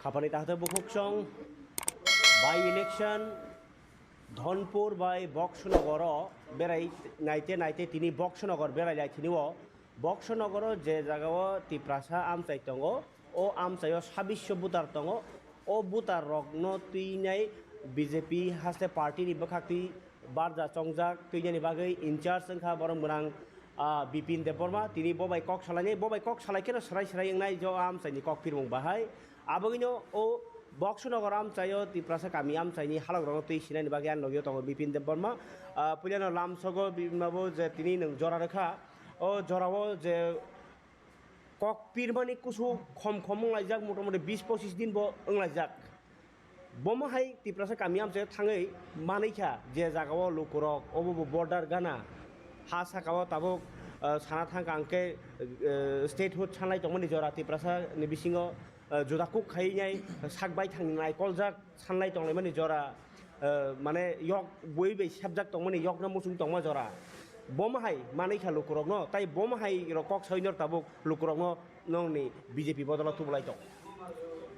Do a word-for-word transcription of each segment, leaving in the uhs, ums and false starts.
Apani tahte bukhuk song by election Dhonpur bai Boksonogoro berai naite naite tini Boksonogor berai lai tini o. Boksonogoro je jagao Tiprasa amchai tongo, o amchaio sabisho butar tongo. O butar rokno twinai B J P haste party ni bwkhak twi barja chongjak twinani bagwi in charge wngkha borok mwnang, ah, Bipin Debbarma. Tini bo bai kok salainai, bo bai kok salai kheno srai srai wngnai jo amchaini kok phirmung bahai. Abogwino o Boksonogor amchaio Tiprasa kami amchaini halokrokno twi sinani bagwi ang nugwi tongo Bipin Debbarma. Ah, puilano lamsogo Bipin babu je tini nwng jora rwkha, o jorao je kok pirmani kusu khom khom wnglaijak, motamoti bis pochis din bo wnglaijak. Bomo hai Tiprasa kami amchaio thangwi manwikha je jagao lukurok obo bo border gana ha sakao tabuk, ah, sana thangkha hwnkhe, ah, statehood sanlai tongmani jora Tiprasa ni bisingo, ah, juda kuk khainai sak baithang naikoljak sanlai tonglaimani jora, ah, mane yok bui bai sepjak tongmani yokno muchung tongma jora. Bomo hai manwikha lukurokno, tai bomo hai rok kok sawi nor tabuk lukurokno nongni B J P bodolo tubulai tong.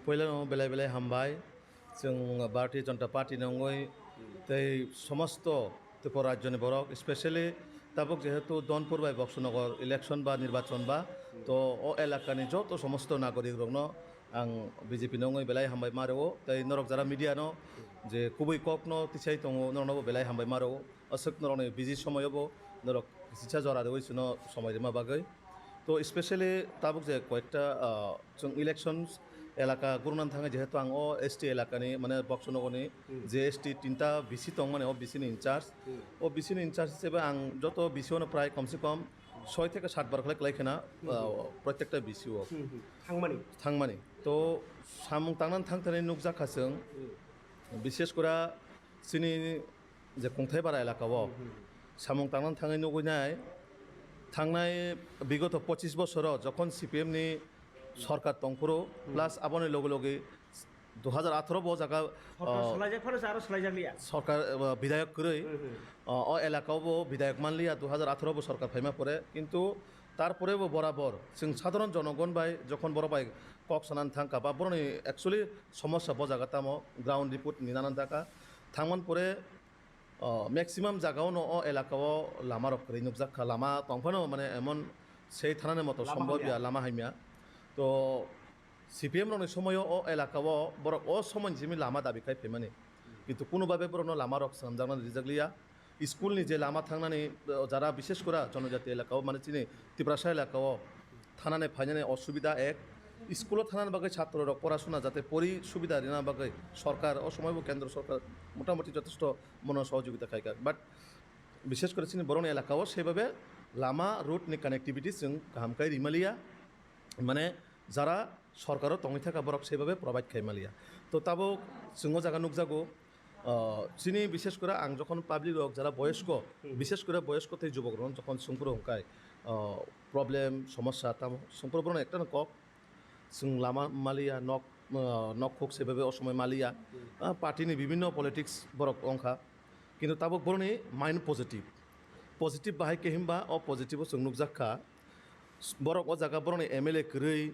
Puilano belai belai hambai. Chwng Bharatiya Janata Party ni wngwi tei somosto Tripura rajyoni borok, specially tabuk jehetu Dhonpur bai Boksonogor election ba nirbachon ba, to o elakani joto somosto nagorik rokno ang B J P ni wngwi belai hambai ma rwo, tei norok jara media no je kubui kok no tisai tongo, norokno bo belai hambai ma rwo. Aswk norokni busy somoio bo norok kisa jora rwui chwngno somoi rwma bagwi. To specially tabuk je koyekta, ah, chwng elections elaka gurungna thangwi, jehetu ang o S T elakani, mane Boksonogorni Hmm. je S T tinta B C tongmani, o B C ni in charge. Hmm. O B C ni in charge hisabe ang joto B C o no prai kom se kom soi theke sat bar khlai khlai khena, Hmm. ah, protekta B C o Hmm, hmm. Thangmani. Thangmani. To samung tangna thangthani nukjak kha chwng. Hmm. Bishes kora chini je Kungthai Bara elaka o Hmm, hmm. samung tangna thangwi nugwi nai, thangnai bigoto pochis bosoro jokhon C P M ni sorkar tongphuru, Hmm. plus aboni loge loge dui hajar atharo bo jaga, Sorkar ah, swlaijak phano se aro swlaijak liya. Sorkar, ah, bidhayok kwrwi, Hmm, hmm. ah, o elaka o bo bidhayok manliya dui hajar atharo bo sorkar phaima pore, kintu tarpore bo borabor chwng sadharon jonogon bai jokhon borok bai kok sanani thangkha ba boroni actually somosya bo jaga tamo ground report ni nana dakha thangman pore, ah, maximum jaga o no o elaka o lama rok kwrwi nukjak kha, lama tongphano mane emon sei thanani moto Lama sombhob hamya. Ya, lama hamya. To C P M rokni somoio o elaka o borok o somoini simi lama dabi khai phaimani. Kintu kuno babe borokno lama rok swnamjaknani rijak liya. School ni je lama thangnani, o jara bishes kora jonojati elaka o, mane chini Tiprasa elaka o thanani phainani osubida ek. School o thanani bagwi chhatro rok porasuna jate pori subida rina bagwi sorkar o somoi bo kendro sorkar motamoti jotesto mono sohojogita khaikha. But bishes kore chini borokni elaka o sebabe lama road ni connectivity chwng kaham khai rimaliya. Mane jara sorkaro tongwi thaka borok sebabe provide khai maliya. To tabuk chwng o jaga nukjago, ah, chini bishes kore ang jokhon public rok jara boyosko, Hmm. bishes kore boyosko tei jubok rok jokhon sungphuru hwnkhe, ah, problem somosya tamo sungphuru borokno ekta no kok chwng lama maliya nok, ah, nok khuk sebabe o somoi maliya. Hmm. Ah, party ni bibhinno politics borok wngkha. Kintu tabuk borokni mind positive. Positive bahai khe himba o positive o chwng nukjak kha. Borok o jaga borokni M L A kwrwi,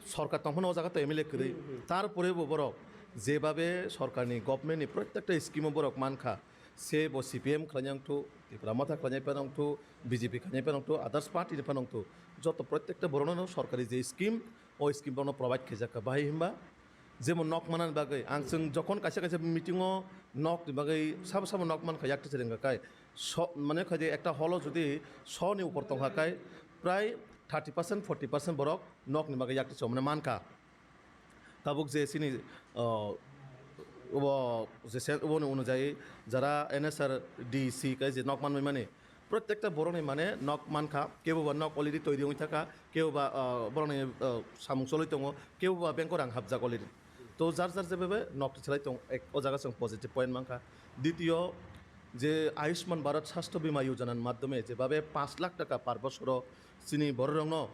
sorkar tongphano o jaga to M L A kwrwi. Hmm, hmm. Tarpore bo borok jebabe sorkarni government ni protekta scheme o borok mankha, se bo C P M khlainai wngthu, Tipra Motha khlainai phano wngthu, B J P khlainai phano wngthu, others party ni phano wngthu, joto protekta borokno sorkari je scheme, o scheme borokno provide khaijak kha. Bahai himba jemon nok manani bagwi ang chwng jokhon kaisa kaisa meeting o nok ni bagwi sabo sabo nok mankha yak tisa rengkha kai, so mane khaide ekta hall o jodi so ni upor tongkha kai prai thirty percent forty percent borok nok ni bagwi yak tisa mane mankha. Tabuk je chini, ah, obo je se-, oboni onujai jara N S R D C kai je nok manwi mani, protekta borokni mane nok mankha, kebo ba nok already toiri wngwi thaka, kebo ba, ah, borokni, ah, samung cholwi tongo, kebo ba bank o rang hapjak already. To jar jar jebabe nok tisalai tong, ek, o jaga chwng positive point mankha. Ditiyo je Ayushman Bharat Swasthya Bima Yojana ni madhyome jebabe panch lakh taka par bosoro chini bororokno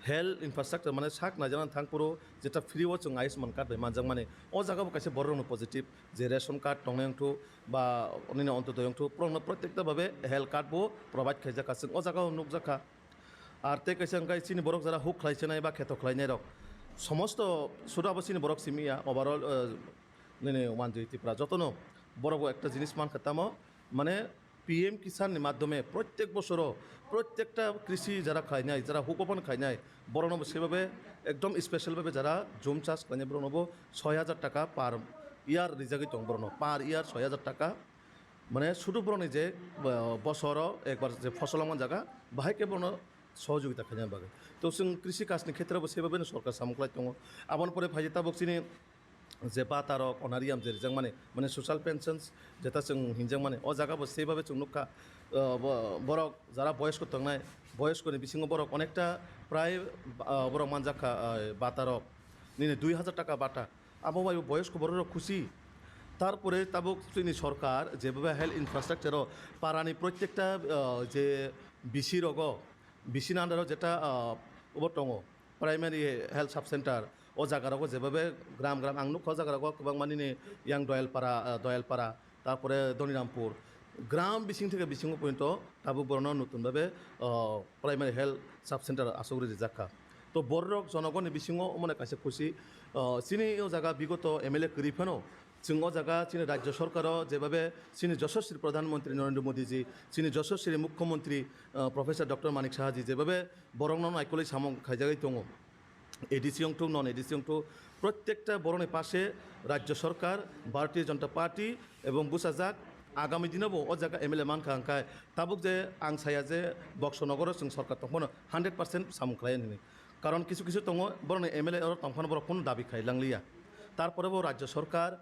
health infrastructure mane sak naijaknani thangphuru jeta free o chwng Ayushman card bai manjakmani. O jaga bo kaisa bororokno positive je ration card tongnai wngthu ba nini Antyodoi wngthu, borokno protekta babe health card bo provide khaijak kha. Chwng o jaga o nukjak kha. Ar tei kaisa wngkha chini borok jara huk khlai chenai ba kheto khlainai rok. Somosto sudu abo chini borok simi ya, overall, eh, nini One Zero Eight Tripura jotono borok bo ekta jinis mankha tamo, mane P M Kisan ni madhyome prottek bosoro prottekta krishi jara khlainai, jara hukopan khlainai, borokno bo sebabe ekdom special babe jara jum chas khlainai borokno bo soi hajar taka per year rijagwi tong borokno, per year soi hajar taka. Mane sudu borokni je, uh, bosoro ekbar je fosol wngma jaga, bahai khe borokno sohojogita khaina bagwi. To chwng krishi kajni khetre bo sebabeno sorkar samung khlai tongo. Aboni pore phai tabuk chini je bata rok, honorarium je rijak mani, mane social pensions jeta chwng hinjak mani, o jaga bo sebabe chwng nukha, uh, bo-, borok jara boyosko tongnai, boyoskoni bisingo borok onekta prai, uh, borok manjak kha, uh, bata rok, nini dui hajar taka bata. Abo bai bo boyosko borok rok khusi. Tarpore tabuk chini sorkar jebebe health infrastructure o parani prottekta, ah, je B C rogo, B C ni under o jeta, ah, obo tongo, primary health sub center, o jaga rogo jebebe gram gram ang nukha o jaga rogo kwbangma nini yang Doyalpara, ah, Doyalpara, tarpore Donirampur, gram bising theke bisingo pointo tabuk borokno nutun babe, ah, primary health sub center asugri rijak kha. To borok jonogoni bisingo omone kaisa khusi, ah, chini o jaga bigoto M L A kwrwi phano chwng o jaga chini rajya sorkaro jebabe chini Joshosri Pradhan Mantri Narendra Modi ji, chini Joshosri Mukhyamantri, ah, Professor Doctor Manik Saha ji jebabe borokno naikolwi samung khaijagwi tongo. A D C wngthok, non A D C wngthok, prottekta borokni pase rajya sorkar, Bharatiya Janata Party ebong bwsajak agami dino bo o jaga M L A mankha, hwnkhe tabuk je ang saya je Boxo Nogoro chwng sorkar tongphano hundred percent samung khlai nini. Karon kisu kisu tongo, borokni M L A oro tongphano borok phano dabi khai langliya. Tarpore bo rajya sorkar,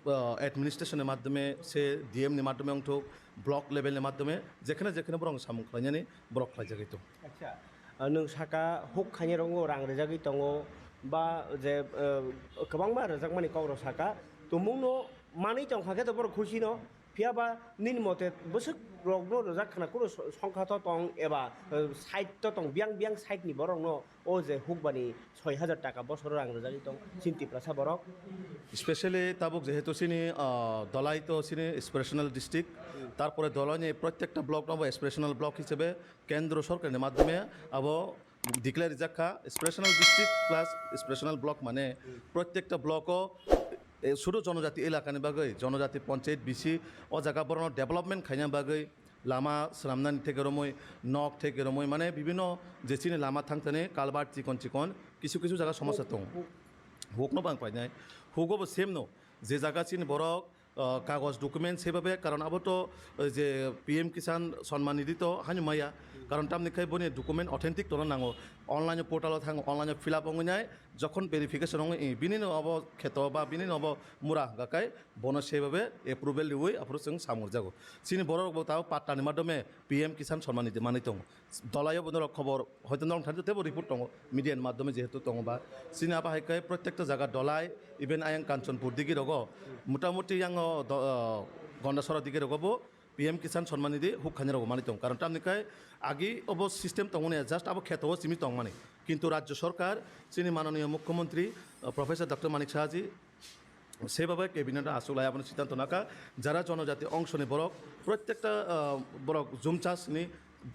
ah, administration ni madhyome se D M ni madhyome wngthok, block level ni madhyome jekhene jekhene borok samung khlainani borok khlaijagwi tongo. Acha, ah, nwng saka huk khainai rokno rang rijagwi tongo ba je, ah, kwbangma rijakmani kok rok saka, tumungno manwi tongkha khe to borok khusi no, phiya ba nini mote bwswk rokno rijak khna kunu songkha to tong eba, ah, side to tong, biyang biyang side ni borok no o je hukbani soi hajar taka bosoro rang rijagwi tong chini Tiprasa borok. Specially tabuk jehetu chini, ah, Dhalai to chini aspirational district, tarpore Dhalaini prottekta block no bo aspirational block hisabe kendro sorkarni madhyome abo declare rijak kha, aspirational district plus aspirational block mane prottekta block o, eh, sudu jonojati elakani bagwi, jonojati panchayat B C o jaga borokno development khaina bagwi, lama swnamnani theke romwi, nok theke romwi, mane bibhinno je chini lama thangthani culvert chikon chikon kisu kisu jaga somosa tongo. Hukno bang painai, hugo bo same no, je jaga chini borok, ah, kagoj document sebabe, karon abo to, eh, je P M Kisan Samman Nidhi to haino maya, karon tamni khai boni document authentic tono nango, online portal o thango, online fill up wngwi nai, jokhon verification wngwi, eh, bini no abo kheto ba bini no abo mura hwnkha khai, bono sebabe approval riwi aphuru chwng samung rwjago. Chini borok rok bo tabuk patta ni madhyome P M Kisan Samman Nidhi manwi tongo. Dhalai o bo norok khobor hoito norok thani teibo report tongo, media ni madhyome jehetu tongo ba. Chini abo hai khe prottekta jaga Dhalai, even ayang Kanchanpur digi rogo, motamuti yang o do-, ah, Gondasora digi rogo bo P M Kisan Samman Nidhi huk khainai rok manwi tongo. Karon tamni khai agi obo system tongmani, just abo kheto o simi tongmani. Kintu rajya sorkar, chini mananiya mukhyamantri, ah, Professor Doctor Manik Saha ji, sebabe cabinet o achuk lai abono siddhanto nakha, jara jonojati ongshoni borok, prottekta, ah, borok jum chas ni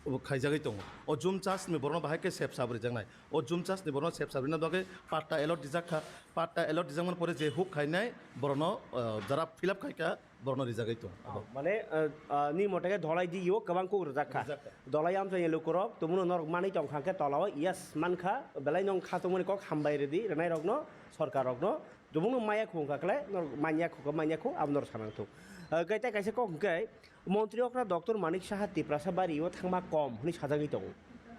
khaijagwi tongo. O jum chas ni borokno bahai khe sep sab rijaknai. O jum chas ni borokno sep sab rina bagwi patta allot dijak kha. Patta allot dijakmani pore je huk khainai borokno, ah, jara fill up khaikha, borokno rijagwi tongo. Abo. Mane, ah, ah, ni mote khe Dhalai digi o kwbang kuk rijak kha. Rijak kha. Dhalai amchaini lukurok tumungno norok manwi tongkha khe tola o yes mankha, belai nong khatungmani kok hambai ridi rwnai rokno, sorkar rokno. Tumungno maya khu wngkha khle, norok manya khu khe manya khu, abo norok sanang thung. Ah, khe tei kaisa kok hwnkhe, Montri okra Doctor Manik Saha Tiprasa bari o thangma kom hwnwi sajagwi tongo.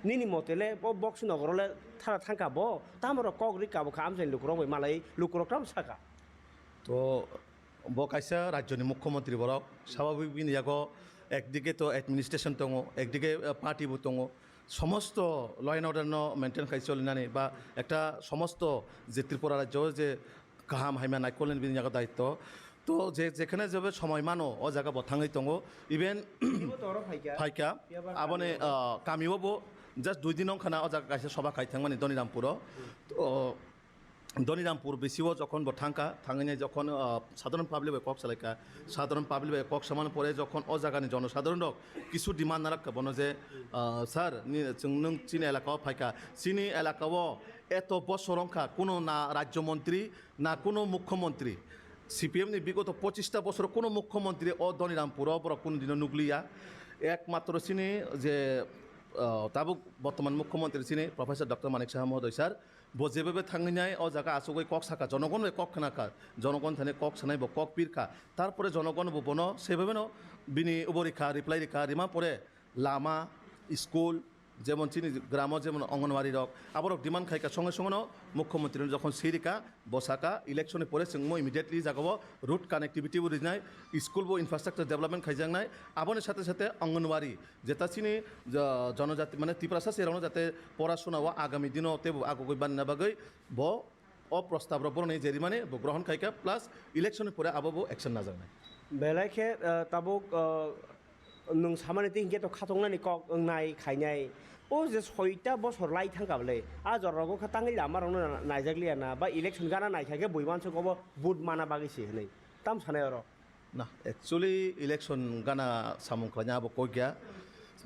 Nini mote le bo Boxo Nogoro le thara thangkha bo, tamo rok kok ri kabo kha amchaini lukurok bai malai lukurok tamo saka. To bo kaisa rajyoni mukhyamantri borok, swabhabik bini yago ekdike to administration tongo, ekdike, eh, party bo tongo, somosto law and order no maintain khai cholinani ba ekta somosto je Tripura rajyo je kaham hamya naikolni bini yago daityo. To je jekhane jebe somoi mano o jaga bo thangwi tongo, even Ibo toro phaikha. Phaikha, Phiya ba aboni, kami o. Ah, kami o bo just dui din wngkhana o jaga kaisa soba khai thangmani Donirampuro. To Donirampur B C O jokhon bo thangkha, thangwi jokhon, ah, sadharon public bai kok salaikha, sadharon public bai kok samani pore jokhon o jagani jonosadharon rok kisu demand narakha bono je, ah, sir, ni, chwng nwng chini elaka o phaikha, chini elaka o eto bosor wngkha, kuno na rajya montri, na kuno mukhyamantri, C P M ni bigoto pochista bosor kuno mukhyamantri o Donirampur o borok kuno dino nukliya, ekmatro chini je, ah, tabuk bortoman mukhyamantri chini Professor Doctor Manik Saha mohodoy sir, bo jebabe thangwi nai, o jaga achugwi kok sakha, jonogon bai kok khna kha, jonogon thani kok sanai bo kok pir kha, tarpore jonogon bo bono sebabeno bini ubo rikha, reply rikha, rima pore lama, school, jemon chini gramo jemon Anganwadi rok, aborok demand khai kha, songe songe no mukhyamantri no jokhon swi rikha, bo sakha election ni pore chwngmo immediately jaga o road connectivity bo rinai, school bo infrastructure development khaijaknai, aboni sate sate Anganwadi, jeta chini jo-, jonojati mane Tiprasa se rokno jate porasuna o agami dino teibo agugwi banna bagwi bo o prostab rok borokni jerimani bo grohon khaikha plus election ni pore abo bo action najaknai. Belai khe, eh, tabuk, eh, nwng samani tei hinkhe to khatoknani kok wngnai khainai. O je soita bosor lai thangkha bwle, a jora rogo khe tangwi lama rokno na-, naijakliya na, ba election gana naikha khe bui mansuk obo vote mana bagwi se hinwi. Tam sanai oro? Na, actually election gana samung khlaina abo kok ya.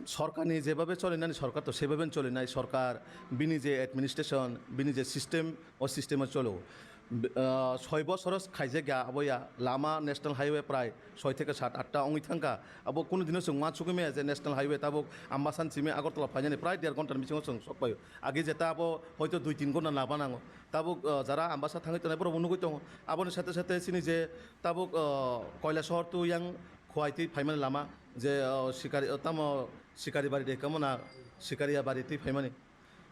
Sorkarni jebabe cholinani sorkar to sebabe cholinai sorkar, bini je administration, bini je system, o system o cholo. B-, ah, soi bosoro khaijak ya abo ya, lama national highway prai soi theke sat atta wngwi thangkha. Abo kunu dino chwng uansugwi maya je national highway tabuk Ambasa ni simi Agartala phainani prai der ghonta ni bisingo chwng sok paio. Age jeta abo hoito dui tin ghonta lama nango. Tabuk, ah, jara Ambasa thangwi tongnai borok bo nugwi tongo. Aboni sate sate chini je tabuk, ah, Kailasahar to yang Khowai twi phaimani lama je, ah, Sikari, ah, tamo Sikari bari de kamo na Sikaria bari twi phaimani.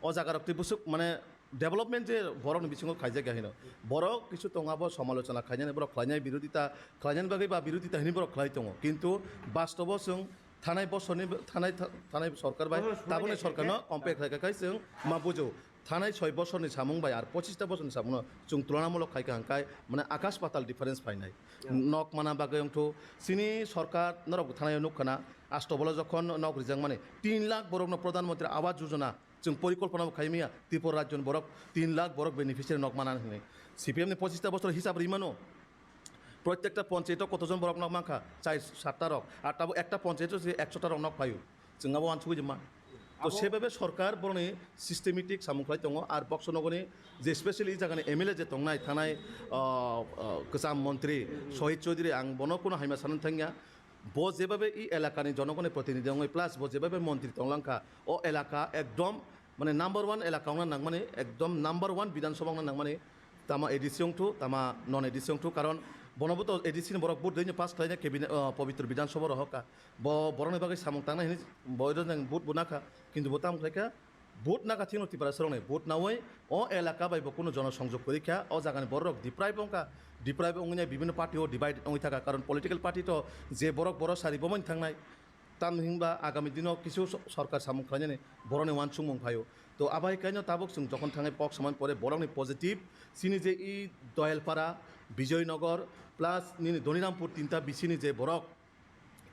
O jaga rok twi busuk mane development je borok ni bisingo khaijak ya hino. Borok kisu tongo abo somalochona khainani borok khlainai birodita khlainani bagwi ba birodita hini borok khlai tongo. Kintu bastobo chwng thanai bosorni thanai thanai sorkar bai tabukni sorkarno compare khlai kha khai chwng ma bujo. Thanai soi bosorni samung bai ar pochista bosorni samungno chwng tulanamulok khai kha hwnkhe mane akash patal difference phainai. Nok mana bagwi wngthu chini sorkar norok thanaio nukkhana astobolo jokhon nok rijakmani tin lakh borokno Pradhan Mantri Awas Yojana chwng porikolpona bo khai maya Tripura rajyoni borok tin lakh borok beneficiary nok mana hinwi. C P M ni pochista bosor hisab rimano. Protekta ponchayat o kotojon borok nok mankha, chai satta rok. Ar tabuk ekta ponchayat o se ekshota rok nok phaio. Chwng abo uansugwi rima. To sebabe sorkar boroni systematic samung khlai tongo. Ar Boxo nogoni je specially jagani M L A je tongnai thanai, ah, ah, kwcham montri Sohit Choudhury, ang bono kuno haima sanani thangya. Bo jebabe i elakani jonogoni protinidhi wngwi plus bo jebabe montri tonglangkha, o elaka ekdom mane number one elaka wngna nangmani, ekdom number one Bidhan Sabha wngna nangmani, tama A D C wngthu, tama non A D C wngthu, karon bonobo to A D C ni borok vote dwino pass khlaina cabinet, uh, pobitro Bidhan Sabha rohorkha. Bo borokni bagwi samung tangnai hwnwi bo vote bo nakha, kintu bo tamo khlaikha, vote naka thikno Tiprasa rokni vote nawi o elaka bai bo kunu jono songjog kwrwi kha, o jagani borok rok deprive wngkha, deprive wngwi bibhinno party o divide wngwi thaka, karon political party to je borok borok sari bomani thangnai, tamni hinba agami dino kisu so-, sorkar samung khlainani borokni uansukmung phaio. To abai kaino tabuk chwng jokhon thangnai kok samani pore borokni positive chini je i Doyalpara, Bijoynagar plus nini Donirampur tinta bisini je borok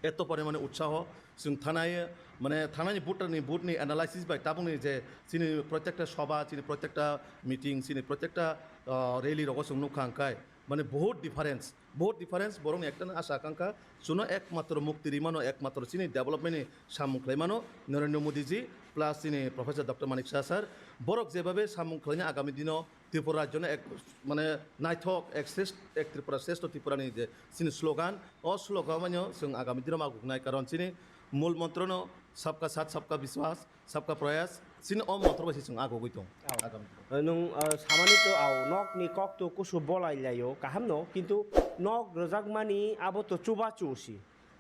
eto pore mane utsaho, chwng thanai, mane thanai ni voter ni vote ni analysis bai tabukni je chini protekta sabha, chini protekta meeting, chini protekta, ah, rally rogo chwng nukha hwnkhe mane bahut difference, bahut difference, borokni ekta asha akankha chwngno ekmatro mukti rimano, ekmatro chini development ni samung khlaimano Narendra Modi ji plus chini Professor Doctor Manik Saha sir, borok jebabe samung khlaina agami dino Tripura rajyano ek, mane, naithok ek shrest-, ek Tripura shreshtho Tripura ni je chini slogan, o slogan mano chwng agami dino ma guknai, karon chini mul montro no sabka saath sabka biswas, sabka prayas, chini o montro bai se chwng agugwi tong. Agami dino. Nwng, ah, samani to au nok ni kok to kusu bolai laio kaham no, kintu nok rwjakmani abo to chubachu si.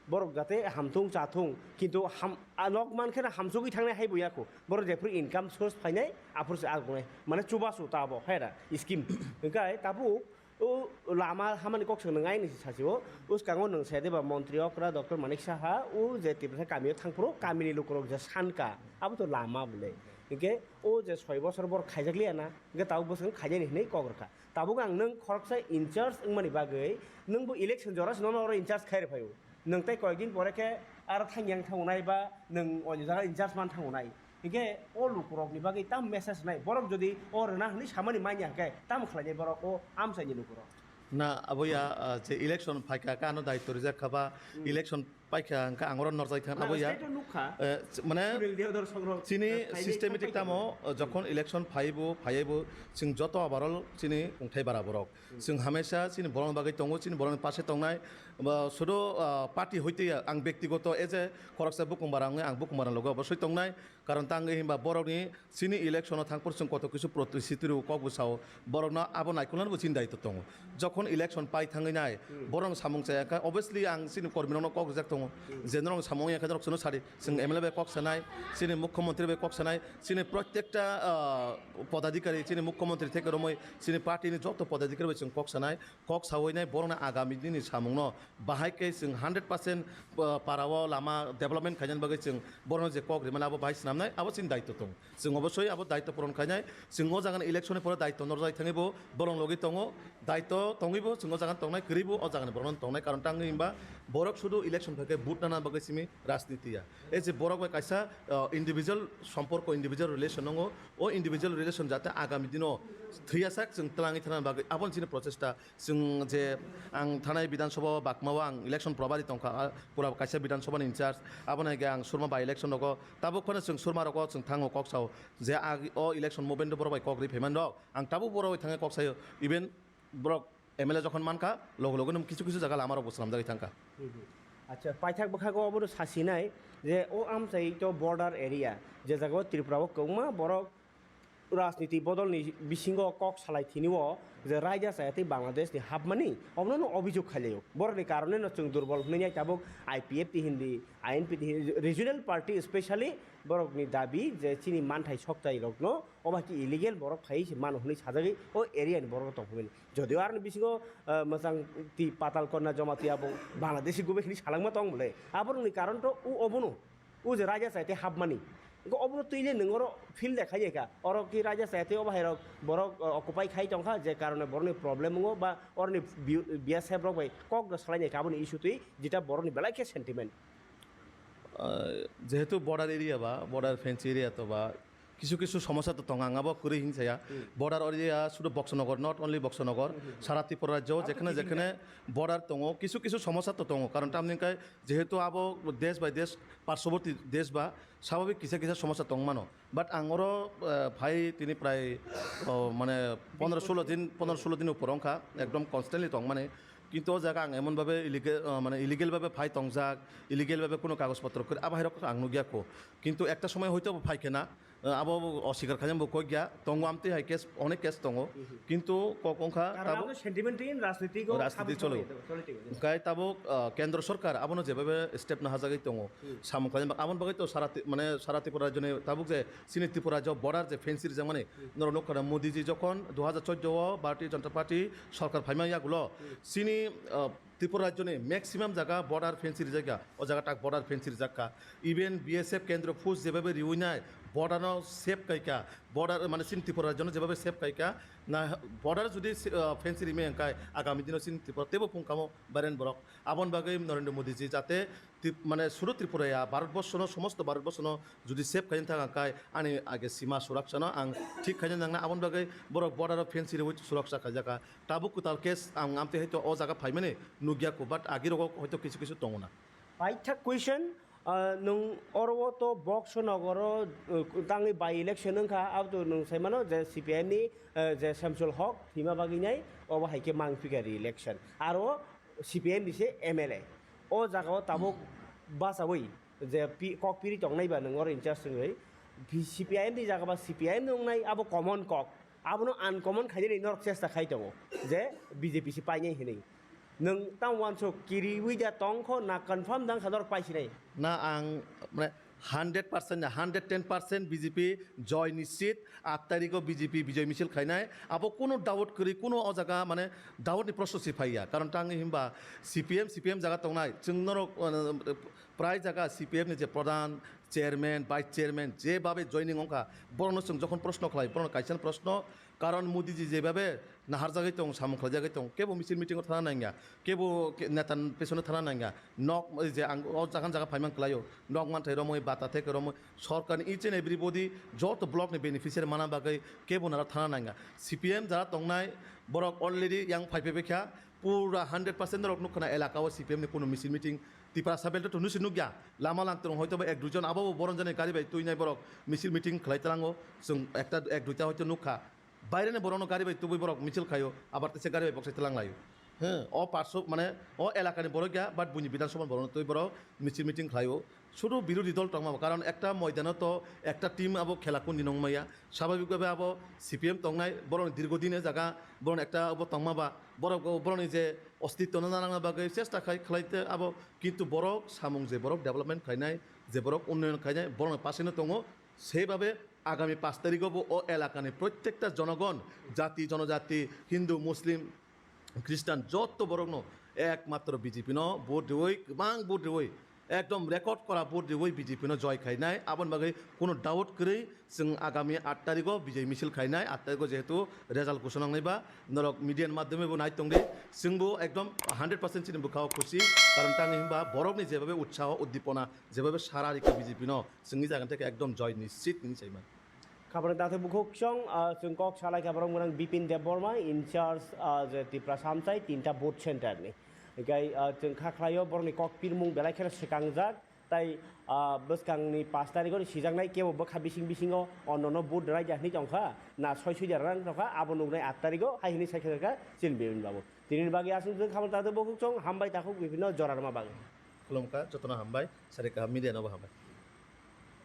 Borok jate hamthung chathung, kintu ham, a nok mankhe na hamsugwi thangnai hai bo yakho. Borok jephru income source phainai, aphuru se agonai. Mane chubachu ta abo, hai da, scheme. Hwnkhe tabuk, o lama hamani kok se nwng aini se sachi o. Uskango nwng se deba montri okra Doctor Manik Saha, o je Tiprasa kamio thangphuru, kamini lukurok je sanka. Abo to lama bole. Hwnkhe o je soi bosor borok khaijakliya na, hwnkhe tabuk bwswk khainani hinwi kok rwkha. Tabuk ang nwng khoroksa in charge wngmani bagwi, nwng bo election jora se nono oro in charge khai rw phaio. Nwng tei koyekdin pore khe aro thangyang thangonai ba nwng oini jaga in charge man thangonai. Hinkhe o lukurokni bagwi tam message nai? Borok jodi o rwna hwnwi samani manya hinkhe tam khlainai borok o amchaini lukurok? Na, aboya, ah, je election phaikha, khe ano daityo rijak kha ba, Hmm. election paikha, hwnkhe ang oro norjai thang, Na, aboya, state o nukha. Eh, ch-, mane, Sunil Deodor songrok, chini eh, phainai systematic paikha tamo, bo. eh, jokhon election phaibo, phaibo, chwng joto overall chini kungthai bara borok. Hmm. Chwng hamesa chini borokni bagwi tongo, chini borokni pase tongnai, ba, sudo, ah, party hoite ya, ang bektigoto as a khoroksa bukung bara wngwi ang bukung bara logo obosoi tongnai. Karon tangwi himba borokni chini election o thangphuru chwng koto kisu protistiti rw kok bwsao borokno abo naikolnani bo chini daityo tongo. Jokhon election pai thangwi nai Hmm. borokno samung chaya kha, obviously ang chini kormirokno kok rijak tongo. Hmm. Je norokno samung ya khe norok chwngno sadi. Chwng M L A bai kok sanai, chini mukhyamantri bai kok sanai, chini protekta, ah, podadhikari, chini mukhyamantri theke romwi chini party ni joto podadhikari bai chwng kok sanai. Kok sawi nai borokni agami dini samungno bahai khe chwng hundred percent, uh, para o lama development khainani bagwi chwng borokno je kok rimani abo bahai swnamnai abo chini daityo tong. Chwng obosoi abo daityo puron khainai. Chwng o jagani election ni pore daityo norjai thangwi bo bolong logwi tongo. Daityo tongwi bo chwng o jagani tongnai, kwrwi bo o jagani borokno tongnai. Karon tangwi himba borok sudu election phaikhe vote nana bagwi simi rajniti ya. E je borok bai kaisa, uh, individual somporko, individual relation nongo. O individual relation jate agami dino thwiyasak chwng twlangwi thana bagwi aboni chini prochesta. Chwng je ang thanai Bidhan Sabha o Bakma o ang election probari tongkha, a, pura kaisa Bidhan Sabha ni in charge. Aboni hwnkhe ang Surma by election rogo tabuk phano chwng Surma rogo chwng thango kok sao je ag-, o election movement o borok bai kok ri phaimani rok ang tabuk borok bai thangwi kok saio, even borok M L A jokhon mankha loge loge no kisu kisu jaga lama rok bo swnamjagwi thangkha. Hmm, hmm. Acha, paithak bwkhago obono sasinai je o amchai to border area, je jaga o Tripura o kwbangma borok rajniti bodolni bisingo kok salai thini o je raida chaya tei Bangladesh ni hapmani, obono no obhijog khailaio. Borokni karone no chwng durbol hwnwi nai tabuk I P F T hindi, I N P T hindi, regional party specially borokni dabi je chini manthai sokchai rokno obo hai khe illegal borok phaiwi se mano hwnwi sajagwi o area ni borok tong phimani. Jodio aroni bisingo, ah, mwchang twi Patal Kanya Jamatia bo Bangladeshi gube hwnwi salangma tong bole. Aborokni karon to o obono. O je raida chaya tei hapmani. Engkhe obono twile nwng oro field de khai kha. Oro ki raida chaya tei obo hai rok borok, o, occupy khai tong kha, je karone borokni problem wngo ba oroni bi-, B S F rok bai kok rw salai nai kha aboni issue twi, jeta borokni belai khe sentiment. Ah, jehetu border area ba, border fence area to ba, kisu kisu somosa to tongo, ang abo kwrwi hin saya. Hmm. Border area sudu Boksonogor, not only Boksonogor, Hmm, hmm, hmm. sara Tripura rajyo, Abo jekhane, khe jekhane border tongo, kisu kisu somosa to tongo. Karon tamni hwnkhe jehetu abo desh by desh, parshoboti desh ba, swabhabik kisa kisa somosa tongmano. But ang oro, eh, phai tini prai, oh, mane pondro solo din, pondro solo din upor wngkha, ekdom constantly tongmani. Kintu o jaga ang emon babe illegal, oh, mane illegal babe phai tongjak, illegal babe kuno kagoj potro kwrwi, abo hai rok ang nukya kho. Kintu ekta somoy hoito bo phai khe na, eh, abo osikar khaina bo kok ya, tongo amtwi hai case, onek case tongo. Mhm. Kintu kok wngkha Karon tabuk abo sentiment in rajniti go rajniti habwi cholo. Choli, choli, choli. Hwnkhe tabuk, ah, kendro sorkar abono jebabe step no hajagwi tongo. Hmm. Samung khlaina aboni bagwi to sara Tri-, mane sara Tripura rajyoni tabuk je chini Tripura rajyo border je fence rijak mani Hmm. norok nukha na Modi ji jokhon dui hajar chauddho o Bharatiya Janata Party sorkar phaima yagulo Hmm. chini, ah, Tripura rajyoni maximum jaga border fence rijak ya, o jaga tak border fence rijak kha. Even B S F kendro force jebabe riwi nai border no safe kai kha, border mane chini Tripura rajyo no jebabe safe kai kha, na border jodi si-, ah, fence rimai hwnkhe agami dino chini Tripura teibo phung kamo baren borok. Aboni bagwi Narendra Modi ji jate Trip-, mane sudu Tripura ya, Bharat borsho no, somosto Bharat borsho no jodi safe khaina thang kha, ani age sima suraksha no ang thik khaina nangna, aboni bagwi borok border o fence riwi suraksha khaijak kha. Tabuk kwtal case ang amtwi hai to o jaga phaimani nukya kho, but agi rogo hoito kisu kisu tongo na. Paithak question, ah, nwng oro o to Boksonogoro, uh, tangwi by election wngkha, abo to nwng sai mano je C P I M ni, uh, je Samsul Hok thwima bagwi nai, obo hai khe mang phika re-election. Aro C P I M ni se M L A. O jaga o tabuk bachaui je pi-, kok piri tongnai ba nwng oro in charge wngwi, C P I M ni jaga ba C P I M ni wngnai, abo common kok. Abono uncommon khainani norok chesta khai tongo je B J P se painai hinwi. Nwng tamo uansuk kiriwi da tongkho na confirm dang kha norok paisinai? Na ang mane hundred percent na hundred ten percent B J P joy nischit, aat tarikh o B J P bijoy misil khainai. Abo kuno doubt kwrwi, kuno o jaga mane doubt ni proshno si phaiya. Karon tangwi himba C P M, C P M jaga tongnai. Chwng norok, uh, Prai jaga C P F ni je pradhan, chairman, vice chairman, je babe joining wngkha, borokno chwng jokhon proshno khlai, borokno kaisa proshno, Karon Modi ji jebabe naharjagwi tong, samung khlaijagwi tong, kebo misil meeting o thana nangya, kebo ke-, neta pesono thana nangya, nok je ang o jagan jaga phaimang khlaio, nok manthai romwi, bata theke romwi, sorkarni each and everybody joto block ni beneficiary mana bagwi kebo nara thana nangya. C P M jara tongnai borok already yang phaiphaibai kha, pura hundred percent norok nukha na elaka o C P M ni kunu misil meeting, Tiprasa belt to nusi nukya, lama langtong hoito ba ek duijon abo bo boron jani gari bai tuinai borok misil meeting khlai talango, chwng ekta ek duita hoito nukha. Baireni borokno gari bai tubui borok misil khlaio, abar teisa gari bai boksai tlang laio. He, o parso mane o elakani borok ya, but buini Bidhan Sabhani borokno tubui borok misil meeting khlaio. Sudu birodhi dol tongma, karon ekta moidano to ekta team abo khela kundi nongmaya. Swabhabik bhabe abo C P M tongnai, borokni dirgho din e jaga, borokni ekta abo tongma ba, borok, borokni je ostitto no narangna bagwi chesta khai khlaite abo, kintu borok samung je borok development khainai, je borok unnoyon khainai, borokni paseno tongo. Seibabe agami pash tarigo bo o elakani prottekta jonogon, jati, jonojati, Hindu, Muslim, Christian joto borokno ekmatro B J P no vote riwi, kwbang vote riwi, ekdom record kora vote riwi B J P no joy khainai. Aboni bagwi kunu doubt kwrwi chwng agami aat tarigo bijay misil khainai. Aat tarigo jehetu result ghoshona wngnai ba, norok media ni madhyome bo nai tongdi, chwngbo ekdom hundred percent chini bwkhao khusi, karon tangwi hwnba borokni jebabe utsaho, uddipona, jebabe sara rikha B J P no, chwngni jaga theke ekdom joy nischit hinwi saimano. Khabangni takhuk bukhuk chwng, ah, chwng kok salai kha borok mwnang Bipin Debbarma, in charge, ah, je Tiprasa Amchai tinta booth center ni. Hikai, ah, chwng kha khlaio borokni kok pirmung belai kheno swkangjak, tai, ah, bwskangni pash tarigoni sijaknai kebo bwkha bising bisingo onnono booth rwlaijak hinwi tongkha, na soi soi rwna tongkha, abo nuknai aat tarigo hai hinwi sai kha chini Bipin babu. Tinini bagwi aswk chwng khabangni takhuk bukhuk chwng, hambai takhuk Bipin no jora rwma bagwi. Khulumkha, jotono hambai, sari kaham media nobo hambai.